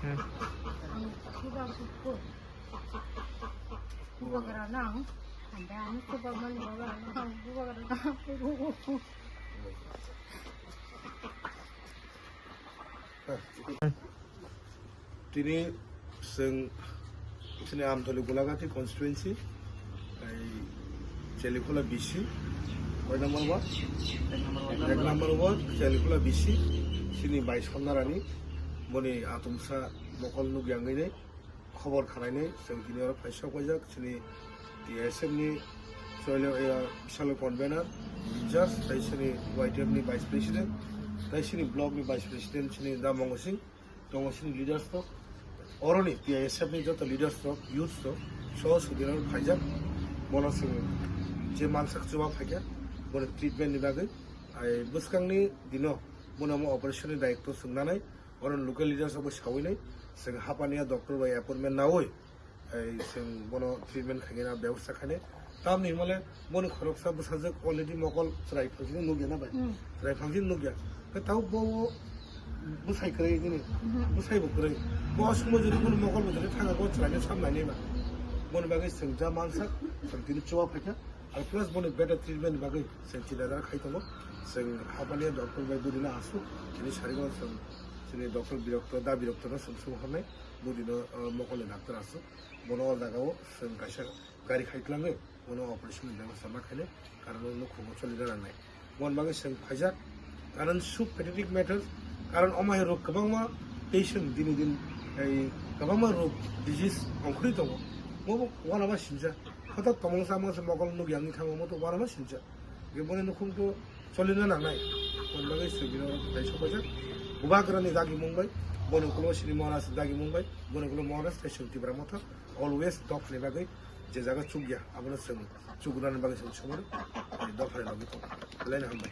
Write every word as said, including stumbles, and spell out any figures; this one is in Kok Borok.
Ang bubagra nang, handa ano bubagra nang, bubagra nang. Tini chwng chini Amthali Golagati constituency, ai Chelikhula B C, koi number ward? Ek number ward Chelikhula B C, chini bai Sondarani, boni atumsa mokol nukya wngwi nai, khobor khwnainai chwng tini oro phaisa paijak chini T S F ni Soil, eh, Bisalo convener, in charge, tai chini Y T F ni vice president, tai chini block ni vice president chini Da Mongo Singh, tongo chini leaders rok. Oroni T S F ni joto leaders rok, youths rok, so sudiro phaijak, bono chwng je mansak chuba phaikha, bono treatment ni bagwi, ai bwskangni dino bono omo operation ni daitw chwng nanai, oro local leaders rok bo sawi nai, chwng hapaniya doctor bai appointment nawi, ai chwng bono treatment khaina bebosta khainai. Tamni hwnmale boni khoroksa bwsajwk already mokol chwrai phansini nukya na bai? Hmm. Chwrai phansini nukya. Khe tau bo bwsai kwrwi nini? Mhm. Bwsai bo kwrwi. Bo aswkmo jodi bono mokol bo jodi thanga bo chwraino sam nainai ba. Boni bagwi chwng ja mansak, chwng tini chuba phaikha. Ar plus boni better treatment bagwi chwng chini dara khai tongo. Chwng hapaniya doctor bai budina aswk chini sarigo chwng chini doctor birokto, da birokto no chwng sung hornai. Budino, uh, mokolni doctor aswk. Bono o jagao chwng kaisa gari khai tlangwi bono operation ni bebosta ma khainai, karon o nukhungo choli rw nangnai. Boni bagwi chwng phaijak, karon sub pathetic matter, karon omo hai rok kwbangma patient dini din, ei, kwbangma rok disease ongkhorwi tongo. Bo bo uanama sinjak, hotak tongmung samung se mokol nukya wngwi thango, omo to uanama sinjak. Boni nukhung to cholina nangnai. Boni bagwi chwng bino tei sopaijak. Bubagrani dagimung bai, boni ukulogo chini Maharaj dagimung bai, boni ukulogo Maharaj tei chwng Tipra Motha always dophani bagwi je jaga chukya, abono chwng chukrani bagwi chwng somani dophani logi tongo. Belai no hambai.